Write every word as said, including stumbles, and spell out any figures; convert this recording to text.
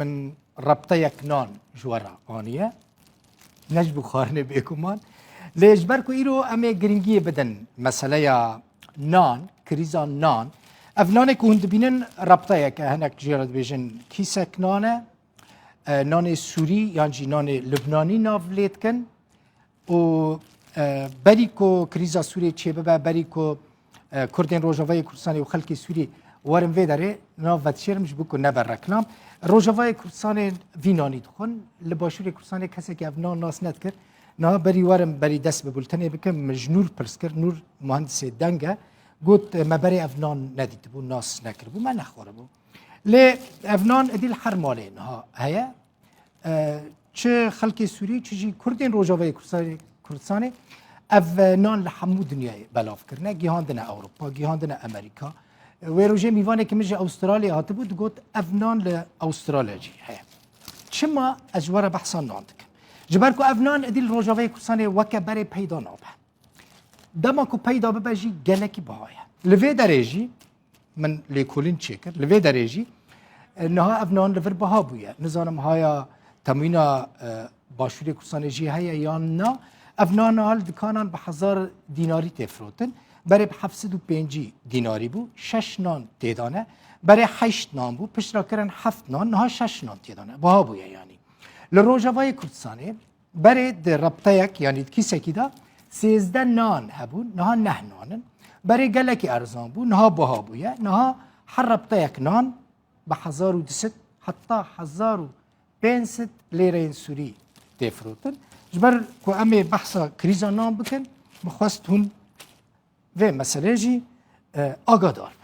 Min rebteyek nan ji we re aniye. Ne ji bo xwarinê bêguman. Lê ji ber ku îro em ê giringiyê bidin meseleya nan, krîza nan. Ev nanê ku hûn dibînin rebteyek e, hinek jê re dibêjin kîsek nan e. E, nanê Sûrî yan jî nanê Lubnanî nav lê dikin. Û, e, berî ku krîza Sûriyê çêbibe, berî ku, e, Kurdên Rojavayê Kurdistanê û xelkê Sûrî werin vê derê, nav vedişêrim ji bo ku nebe reklam. Rojavayê Kurdistanê vî nanî dixwin. Li Başûrê Kurdistanê kesekî ev nan nas nedikir. Niha berî werim, berî dest bi bultenê bikim, min ji Nûr pirs kir. Nûr muhendisê deng e. Got, me berê ev nan nedîtibû, nas nekiribû, me nexwaribû. Lê ev nan êdî li her malê niha heye. E, çi xelkê Sûrî, çi jî Kurdên Rojavayê Kurdistanê, Kurdistanê ev, e, nan li hemû dinyayê belav kirine, gihandine Ewropa, gihandine Amerîka. E, wê rojê mîvanekî min ji Awustralya hatibû, digot, ev nan li Awustralya jî heye. Çima ez ji we re behsa nan dikim? Ji ber ku ev nan êdî li Rojavayê Kurdistanê weke berê peyda nabe. Dema ku peyda bibe jî gelekî biha ye. Li vê derê jî min lêkolîn çêkir. Li vê derê jî, e, niha ev nan li vir biha bûye. Nizanim haya temwîna, e, Başûrê Kurdistanê jî heye yan na. Ev nan niha li dikanan bi hezar dînarî tê firotin. Berê bi heft sed û pêncî dînarî bû. Şeş nan têda ne. Berê heşt nan bû. Pişt re kirin heft nan. Niha şeş nan têda ne. Biha bûye yanî. Li Rojavayê Kurdistanê berê di rebteyek, yanî di kîsekî de sêzdeh nan hebûn, niha neh nan in. Berê gelekî erzan bû, niha biha bûye. Niha her rebteyek nan bi hezar û du sed heta hezar û pênc sed lêreyên Sûrî tê firotin. Ji ber ku em ê behsa krîza nan bikin, min xwest hûn vê meselê jî, e, agadar bin.